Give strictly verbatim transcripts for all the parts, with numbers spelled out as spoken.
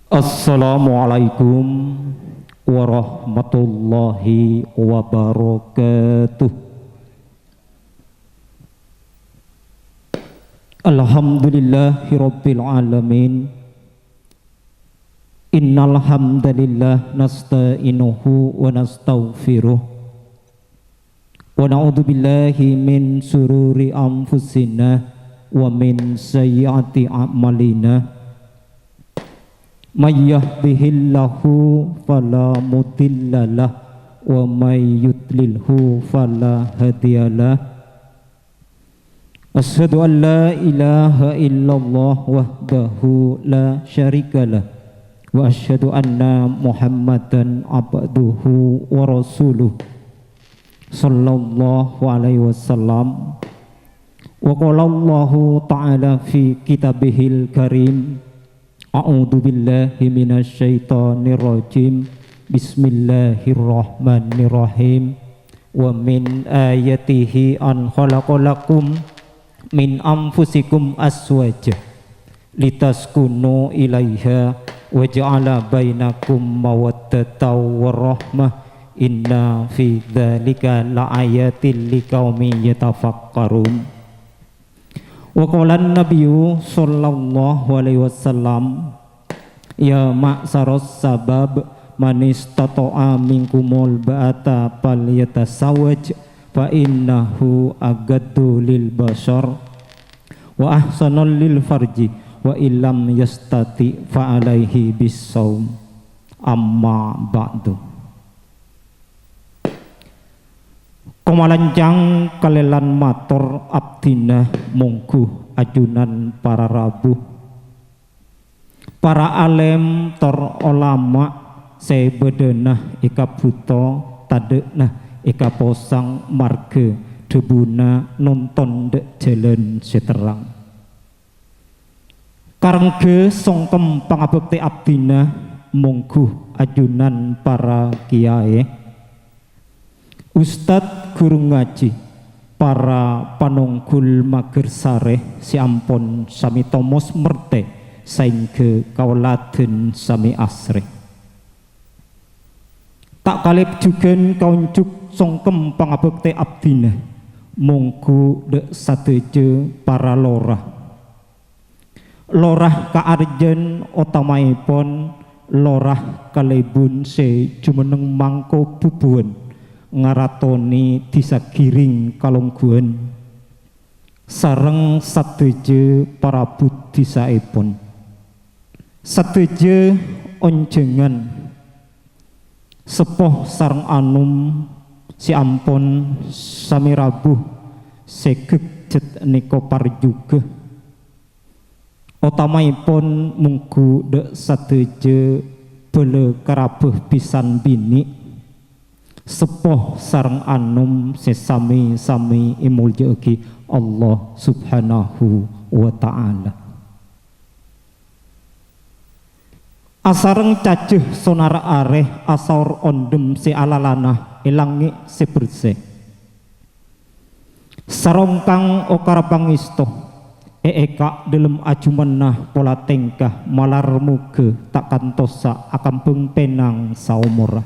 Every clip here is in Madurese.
Assalamualaikum warahmatullahi wabarakatuh. Alhamdulillahirabbil alamin. Innal hamdalillah nasta'inuhu wa nastaghfiruh. Wa na'udzubillahi min syururi anfusina wa min sayyiati a'malina. May yahdihillahu fala mudhillalah wa may yudlilhu fala hadiyalah. Asyhadu an la ilaha illallah wahdahu la syarikalah. Wa asyhadu anna Muhammadan abduhu wa rasuluh. Sallallahu alaihi wasallam. Wa qala Allahu ta'ala fi kitabihil karim. A'udzu billahi minasy syaithanir rajim. Bismillahirrahmanirrahim. Wa min ayatihi an khalaqa lakum min anfusikum azwaja litaskunu ilaiha wa ja'ala bainakum mawaddatan wa rahmah. Inna fi dzalika laayatil liqaumin yatafakkarun. Wa qala an-nabiyyu sallallahu alaihi wasallam, "Ya ma'syaras syabab, man istata'a minkumul ba'ata falyatazawwaj, fa innahu aghaddu lil basar, wa ahsanu lil farji, wa illam yastati' fa alaihi bis shaum." Amma ba'du. Komalancang kalellan mator abdhina mongghu ajunan para rabu, para alem tor olama' sè bâdâna èkabhuto, tadâ'na èkaposang marghâ dhâbuna nonton dâ' jhâlân sè terrang. Karengghâ songkem pangabhâktè abdhina mongghu ajunan para kiyaè, ustad ghuru ngajhi, para panonggul maghârsarè sè ampon samè tomos mertè saèngghâ kaoladhân samè asrè. Ta' kalèp jhughân kaonjhuk songkem pangabhâktè abdhina, mongghu dâ' sadhâjâ para lora. Lora Kaarjân, otamaèpon Lora Kalèbun sè jumenneng mangko bhubhuwân ngaratonè Dhisa Giring Kalongghuwân, sareng sadhâjâ para budi saèpon. Sadhâjâ onjhângan, seppo sareng anom sè ampon samè rabu sè ghâgghât nèka parjhughâ. Otamaèpon mongghu dâ' sadhâjâ bhâlâ karabhâ bhisan binè', seppo sareng anom sè samè-samè èmoljâ'aghi Allah Subhanahu wa Ta'ala. Asareng cajâ sonar arè asaor ondhem sè alalana è langngè' sè bersè. Sarongkang okara pangèsto, è èka' dhâlem ajumenna pola tèngka malar moghâ ta' kantosa akambhâng pènang saomorra.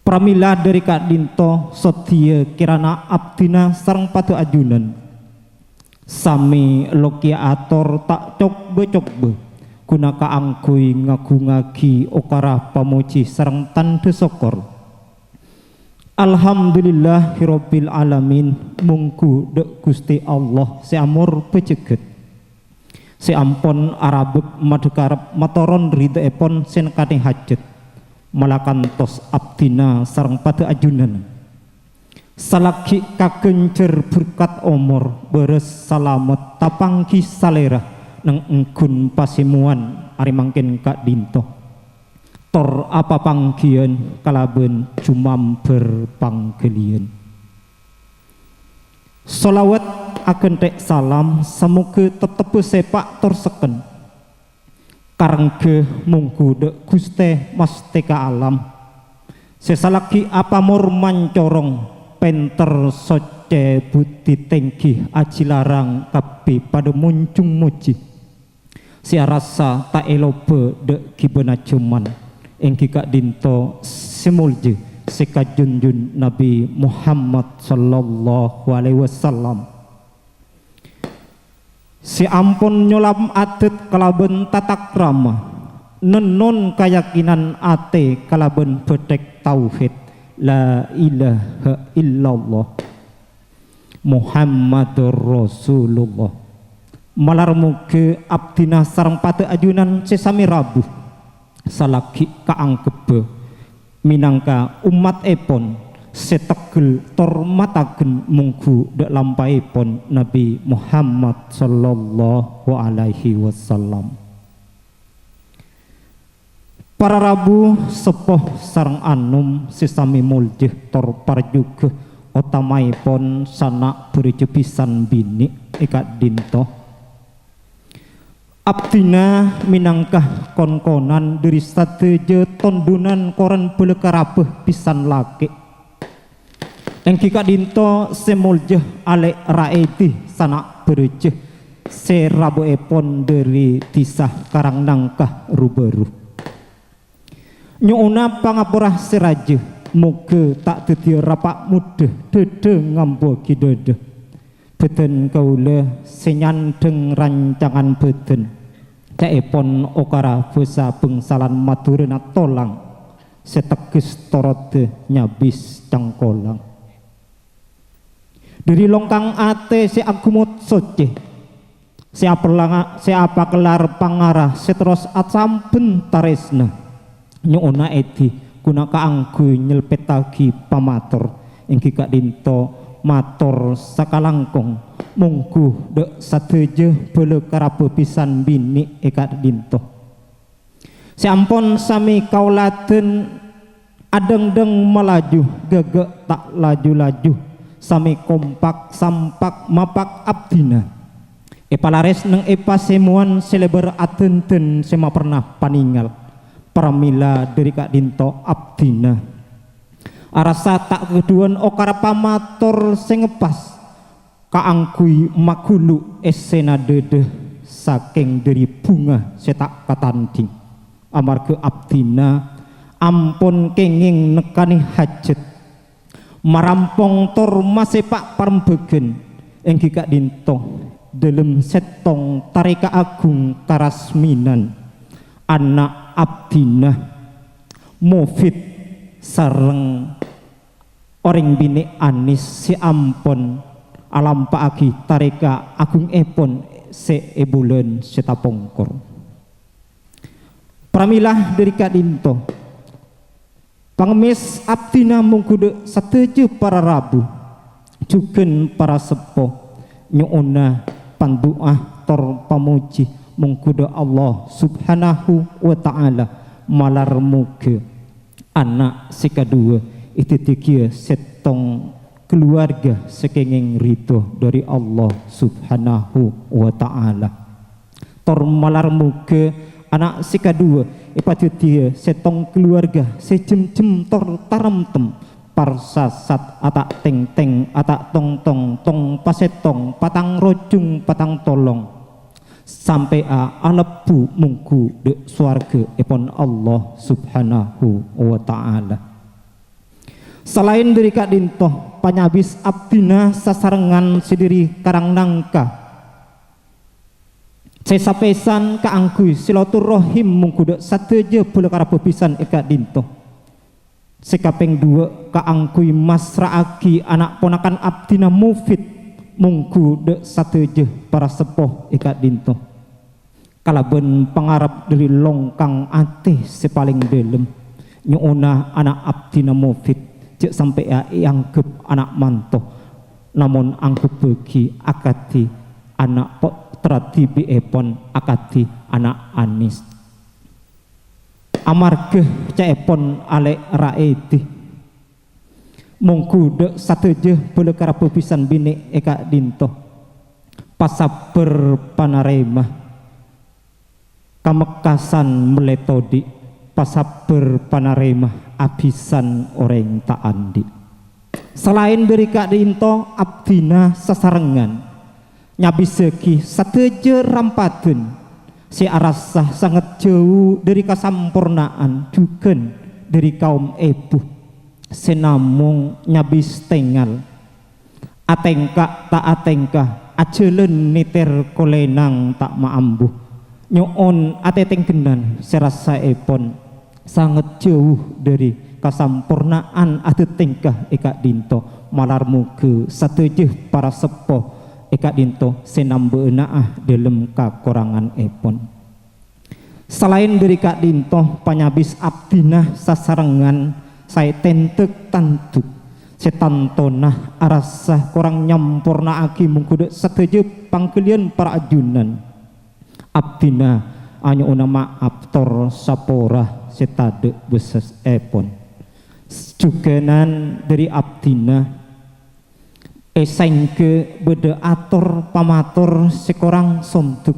Pramila dhâri ka'dhinto sodhiyâ kèrana abdhina sareng padâ ajunan. Samè lokiya ator ta' cokbâ-cokbâ, ghuna kaangghuy ngaghungaghi okara pamojhi sareng tandhâ sokkor. Alhamdulillahirabbil alamin, mongghu dâ' Ghustè Allah sè amor bhâjâghât, sè ampon arabâk madhâkarep matoron ridhâèpon sè nèkkanè hajhât, malakantos abdhina sareng padâ ajunanna. Salaghi' kaghânjhâr berkat omor, bârâs salamet, tapangghi salèra, neng-, nengghun pasèmowan arè mangkèn ka'dhinto. Tor apapangghiyân kalabân jumambhâr pangghâliyân. Sholawat aghânthè' salam, samoghâ teptebbhâ sèpa' tor sekken. Karengghâ mongghu dâ' Ghustè Mastèka Alam, sè salaghi' apamor mancorong, pènter, soccè, budi tèngghi, ajhi larang, kabbhi padâ monjhung mojhi. sè arassa ta' èlobâ dâ' ghibâna jhâman, èngghi ka'dinto sè molja, sè kajhunjhun Nabbhi Muhammad sallallahu alaihi wasallam, sè ampon nyolam adât kalabân tatakrama, nennon kayakinan atè kalabân bâthèk tauhid, "La ilaha illallah, Muhammadur Rasulullah." Malar moghâ abdhina sareng padâ ajunan sè samè rabu, salaghi kaanggheppa mènangka ommattèpon sè teggel tor mataghen mongghu dâ' lampaèpon Nabbhi Muhammad sallallahu alaihi wasallam. Para rabu, seppo sareng anom sè samè molja tor parjhughâ, otamaèpon sana' bârâjâ bhisan binè' è ka'dinto. Abdhina mènangka kon-konan dhâri sadhâjâ tondhunan korang bhâlâ karabhâ bhisan lakè'. Èngghi ka'dinto sè molja Alè' Raèdi sana' bârâjâ sè rabuèpon dhâri dhisa Karangnangka ru-bâru. Nyo'ona pangapora sè rajâ, moghâ ta' dhâddhiyâ rapa' moddhâ, dhâdhâ ngambuwâghi dhâdhâ. Bhâdhân kaulâ sè nyandhâng rancangan bhâdhân, ca'èpon okara bhâsa bhângsalan Madhurâna tolang, sè tegghes toroddhâ nyabis cangkolang. Dhâri longkang atè sè aghumot soccè, sè apellanga-, sè apakellar pangara sè terros asambhân tarèsna, nyo'ona èdhi ghuna kaangghuy nyelpettaghi pamator, èngghi ka'dinto mator sakalangkong, mongghu dâ' sadhâjâ bhâlâ karabhâ bhisan binè' è ka'dinto. Sè ampon samè kaoladhân adhengdheng malaju, ghâghâ' ta' laju-laju, samè kompak sampak mapak abdhina. Èpalarès neng èpasèmowan sè lèbâr adhândhân sè maperna panèngal, pramèla dhâri ka'dinto abdhina. Arassa ta' kaghâdhuwân okara pamator sè ngeppas, kaangghuy maghulu' èssèna dhâdhâ sakèng dhâri bhunga sè ta' katandhing, amarghâ abdhina ampon kèngèng nekkanè hajhât, marampong tor masèpa' parembhâghân, èngghi ka'dinto dhâlem sèttong tarèka aghung karasmènan ana' abdhina, Mufid sareng orèng binè' Anis sè ampon alampa'aghi tarèka agungngèpon sè è bulân sè tapongkor. Pramèla dhâri ka'dinto, pangemmès abdhina mongghu dâ' sadhâjâ para rabu, jhughân para seppo, nyo'ona pandu'a tor pamojhi mongghu dâ' Allah Subhanahu wa Ta'ala, malar moghâ ana' sè kaduwâ èdhâddhiyâghi sèttong kaluwarga sè kèngèng ridho dhâri Allah Subhanahu wa Ta'ala. Tor malar moghâ ana' sè kaduwâ èpadhâddhiyâ sèttong kaluwarga sè jemjem tor taremtem, parsasat, ata' tengteng, ata' tongtong, tong pasèttong, patang rojung, patang tolong. Sampè'a alebbhu mongghu dâ' sowarghâèpon Allah Subhanahu wa Ta'ala. Salaèn dhâri ka'dinto, panyabis abdhina sasarengngan sè dhâri Karangnangka, sè sapèsan kaangghuy silaturrahim mongghu dâ' sadhâjâ bhâlâ karabhâ bhisan è ka'dinto. Sè kapèng duwâ' kaangghuy masra'aghi ana' ponakan abdhina Mufid, mongghu dâ' sadhâjâ para seppo è ka'dinto. Kalabân pangarep dhâri longkang atè sè palèng dhâlem, nyo'ona ana' abdhina Mufid jhâ' sampè'a èangghep ana' manto, namong angghebbhâghi akadhi ana' pottra dhibi'èpon, akadhi ana' Anis. Amarghâ ca'èpon Alè' Raèdi, mongghu dâ' sadhâjâ bhâlâ karabhâ bhisan binè' è ka'dinto, pasabbhâr panarèma kamekkasan mellè todhi', pasabbhâr panarèma abhisan orèng ta' andi'. Salaèn dhâri ka'dinto, abdhina sasarengngan nyabisaghi sadhâjâ rampadan sè arassa sanget jhâu dhâri kasamporna'an, jhughân dhâri kaom èbhu sè namong nyabis tèngal. Atèngka ta' atèngka, ajhâlân nèter kolènang ta' maambu. Nyo'on atètèngghânan sè rassaèpon sanget jhâu dhâri kasamporna'an adâtèngka è ka'dinto, malar moghâ sadhâjâ para seppo è ka'dinto sè nambâ'âna'a dhâlem kakoranganèpon. Salaèn dhâri ka'dinto, panyabis abdhina sasarengngan saè tèndhâk tandhuk, sè tantona arassa korang nyamporna'aghi mongghu dhâ' sadhâjâ pangghâliyân para ajunan. Abdhina anyo'ona ma'ap tor sapora sè tadâ' bessèèpon. Jhughânan dhâri abdhina èsèngghâ bâdâ ator-pamator sè korang sondhuk,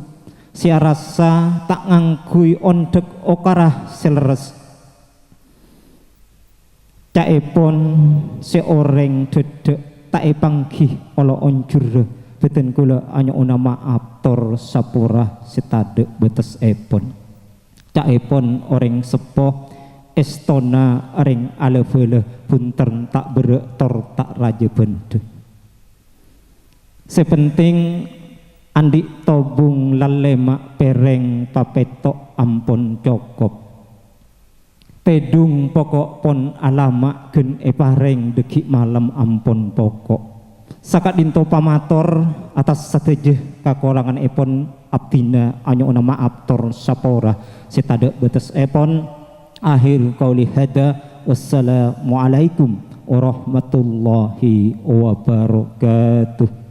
sè arassa ta' ngangghuy ondhâk okara sè lerres. Ca'èpon sè orèng dhâddhâ' ta' èpangghi olo' onjhurrâ, bhâdhân kaulâ anyo'ona ma'ap tor sapora sè tadâ' bâtessèpon. Ca'èpon orèng seppo, èstona rèng alabâlâ, bhunten ta' berrâ' tor ta' rajâ bhândhâ. Sè penting, andi' tobung lalèma' pèrèng papètto' ampon cokop. Tèdung poko' pon alama' ghân èparèng dhâggi' malem ampon poko'. Saka'dinto pamator atas sadhâjâ kakoranganèpon, abdhina anyo'ona ma'ap tor sapora sè tadâ' bâtessèpon. Akhir qauli hadza, wassalamualaikum warahmatullahi wabarakatuh.